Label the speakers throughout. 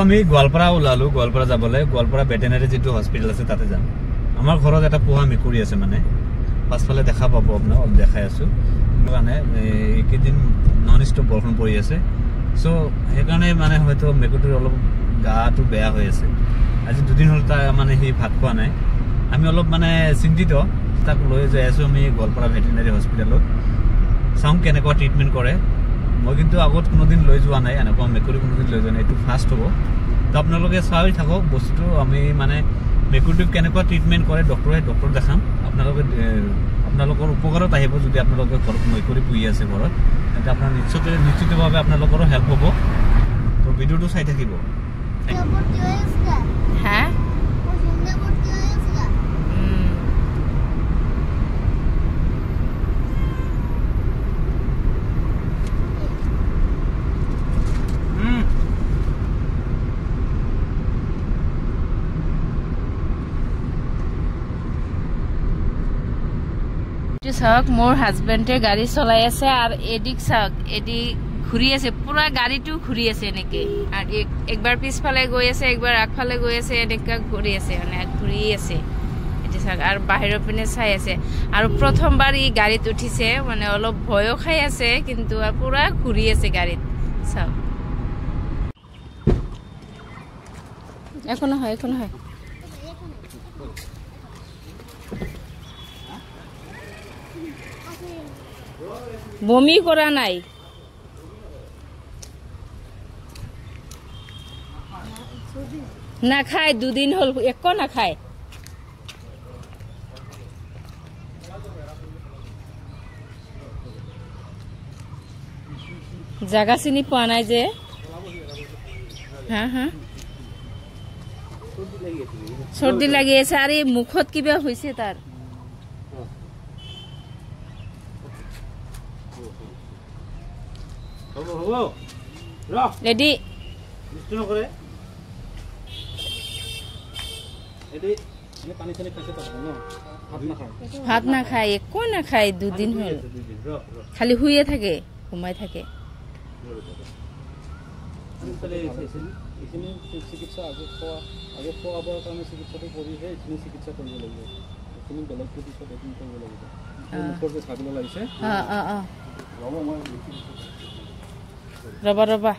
Speaker 1: আমি গোৱালপাৰা ওলালোঁ, গোৱালপাৰা যাবলৈ। গোৱালপাৰা ভেটেনাৰী যিটো হস্পিটেল আছে তাতে যাম। আমাৰ ঘৰত এটা পোহা মেকুৰী আছে, মানে পাছফালে দেখা পাব আপোনাক, অলপ দেখাই আছোঁ। কাৰণে এইকেইদিন নন ষ্টপ বৰষুণ পৰি আছে, চ' সেইকাৰণে মানে হয়তো মেকুৰীটোৰ অলপ গাটো বেয়া হৈ আছে। আজি দুদিন হ'ল তাৰ মানে সি ভাত খোৱা নাই। আমি অলপ মানে চিন্তিত, তাক লৈ যাই আছোঁ আমি গোৱালপাৰা ভেটেনাৰী হস্পিটেলত। চাওঁ কেনেকুৱা ট্ৰিটমেণ্ট কৰে। মই কিন্তু আগত কোনোদিন লৈ যোৱা নাই, এনেকুৱা মেকুৰী কোনোদিন লৈ যোৱা নাই, এইটো ফাৰ্ষ্ট হ'ব। তো আপোনালোকে চাই থাকক বস্তুটো। আমি মানে মেকুৰীটোক কেনেকুৱা ট্ৰিটমেণ্ট কৰে ডক্টৰে, ডক্টৰ দেখাম আপোনালোকে। আপোনালোকৰ উপকাৰত আহিব যদি আপোনালোকে ঘৰত মেকুৰী পুহি আছে ঘৰত, তেন্তে আপোনাৰ নিশ্চিতভাৱে আপোনালোকৰো হেল্প হ'ব। তো ভিডিঅ'টো চাই থাকিব।
Speaker 2: হা, চাওক মোৰ হাজবেণ্ডে গাড়ী চলাই আছে আৰু এডিক চাওক, এডি ঘূৰি আছে, পুৰা গাড়ীটো ঘূৰি আছে এনেকে। আৰু একবাৰ পিছফালে গৈ আছে, একবাৰ আগফালে গৈ আছে, এনেকা ঘূৰি আছে, মানে ঘূৰি আছে। এতিয়া চাওক আৰু বাহিৰৰ পিনে চাই আছে। আৰু প্ৰথমবাৰ ই গাড়ীত উঠিছে, মানে অলপ ভয়ো খাই আছে, কিন্তু পুৰা ঘূৰি আছে গাড়ীত। চাওক, একো নহয়, একো নহয়। বমি কৰা নাই। নাখায়, দুদিন হ'ল একো নাখায়। জাগা চিনি পোৱা নাই যে। হা হা, চৰ্দি লাগি আছে আৰু এই মুখত কিবা হৈছে তাৰ। ৰেডি ভাত নাখায়, একো নাখায়, দুদিন হ'ল খালি শুয়ে থাকে, ঘুমাই থাকে।
Speaker 3: চিকিৎসা আগে খোৱা, আগে খোৱা কাৰণে চিকিৎসাটো কৰিহে এইখিনি চিকিৎসা কৰিব লাগিব। এইখিনি বেলেগকৈ পিছত এদিন কৰিব লাগিব। মুখৰ যে ছাগল লাগিছে,
Speaker 2: ৰবা ৰবা,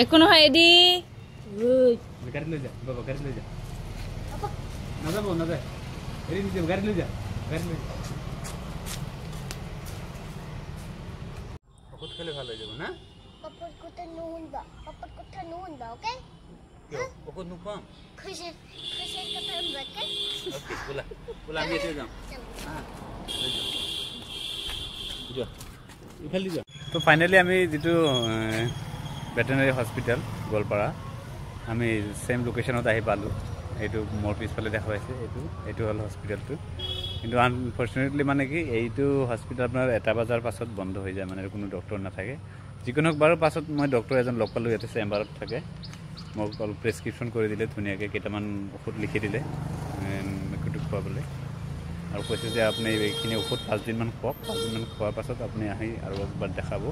Speaker 2: একো নহয় এডি।
Speaker 1: গাড়ী লৈ যা বাবা, গাড়ী লৈ যা। নাযাব, নাযায়, এৰি নিদিব, গাড়ী লৈ যা, গাড়ী লৈ যা। ঔষধ খালে ভাল হৈ যাব না? ঔষধ নোখোৱাম। তো ফাইনেলি আমি যিটো ভেটেনাৰী হস্পিটেল গোৱালপাৰা, আমি ছেইম লোকেশ্যনত আহি পালোঁ। এইটো মোৰ পিছফালে দেখা পাইছে, এইটো হ'ল হস্পিটেলটো। কিন্তু আনফৰ্চুনেটলি মানে কি, এইটো হস্পিটেল আপোনাৰ 1 বজাৰ পাছত বন্ধ হৈ যায়, মানে কোনো ডক্টৰ নাথাকে। যিকোনো বাৰু পাছত মই ডক্টৰ এজন লগ পালোঁ, ইয়াতে চেম্বাৰত থাকে। মোক অলপ প্ৰেছক্ৰিপশ্যন কৰি দিলে, ধুনীয়াকৈ কেইটামান ঔষধ লিখি দিলে মেকুৰীটোক খুৱাবলৈ। আৰু কৈছে যে আপুনি এইখিনি ঔষধ 5 দিনমান খুৱাওক, 5 দিনমান খোৱাৰ পাছত আপুনি আহি আৰু একবাৰ দেখাব।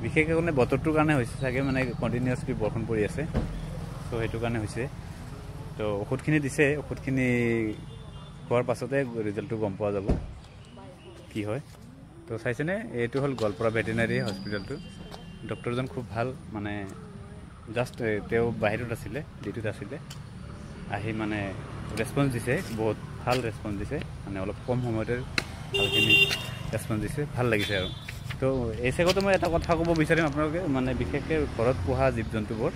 Speaker 1: বিশেষকৈ মানে বতৰটোৰ কাৰণে হৈছে চাগে, মানে কণ্টিনিউৱাছলি বৰষুণ পৰি আছে, চ' সেইটো কাৰণে হৈছে। তো ঔষধখিনি দিছে, ঔষধখিনি খোৱাৰ পাছতে ৰিজাল্টটো গম পোৱা যাব কি হয়। তো চাইছেনে, এইটো হ'ল গোৱালপাৰা ভেটেনাৰী হস্পিটেলটো। ডক্টৰজন খুব ভাল, মানে জাষ্ট তেওঁ বাহিৰত আছিলে, ডিউটিত আছিলে, আহি মানে ৰেচপঞ্চ দিছে, বহুত ভাল ৰেচপঞ্চ দিছে, মানে অলপ কম সময়তে ভালখিনি ৰেচপঞ্চ দিছে, ভাল লাগিছে। আৰু তো এই চেগতে মই এটা কথা ক'ব বিচাৰিম আপোনালোকে, মানে বিশেষকৈ ঘৰত পোহা জীৱ জন্তুবোৰ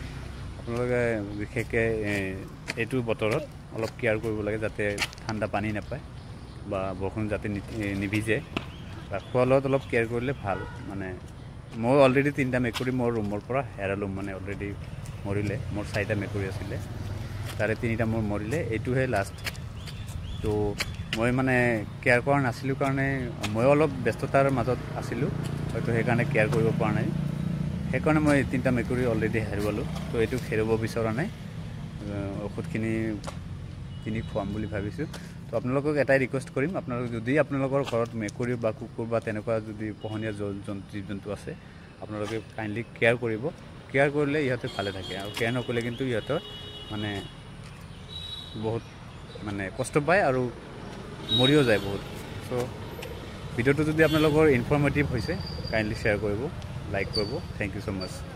Speaker 1: আপোনালোকে বিশেষকৈ এইটো বতৰত অলপ কেয়াৰ কৰিব লাগে, যাতে ঠাণ্ডা পানী নাপায় বা বৰষুণ যাতে নিভিজে, বা খোৱা লোৱাত অলপ কেয়াৰ কৰিলে ভাল। মানে মই অলৰেডি 3টা মেকুৰী মোৰ ৰুমৰ পৰা হেৰালোঁ, মানে অলৰেডি মৰিলে। মোৰ 4টা মেকুৰী আছিলে, তাৰে 3টা মোৰ মৰিলে, এইটোহে লাষ্ট। তো মই মানে কেয়াৰ কৰা নাছিলোঁ কাৰণে ময়ো অলপ ব্যস্ততাৰ মাজত আছিলোঁ, হয়তো সেইকাৰণে কেয়াৰ কৰিব পৰা নাই। সেইকাৰণে মই 3টা মেকুৰী অলৰেডি হেৰুৱালোঁ। তো এইটোক হেৰুৱাব বিচৰা নাই। ঔষধখিনি কিনি খুৱাম বুলি ভাবিছোঁ। তো আপোনালোকক এটাই ৰিকুৱেষ্ট কৰিম, আপোনালোক যদি আপোনালোকৰ ঘৰত মেকুৰী বা কুকুৰ বা তেনেকুৱা যদি পোহনীয়া জীৱ জন্তু আছে, আপোনালোকে কাইণ্ডলি কেয়াৰ কৰিব। কেয়াৰ কৰিলে ইহঁতে ভালে থাকে, আৰু কেয়াৰ নকৰিলে কিন্তু ইহঁতৰ মানে বহুত মানে কষ্ট পায় আৰু মৰিও যায় বহুত। চ' ভিডিঅ'টো যদি আপোনালোকৰ ইনফৰ্মেটিভ হৈছে, কাইণ্ডলি শ্বেয়াৰ কৰিব, লাইক কৰিব। Thank you so much.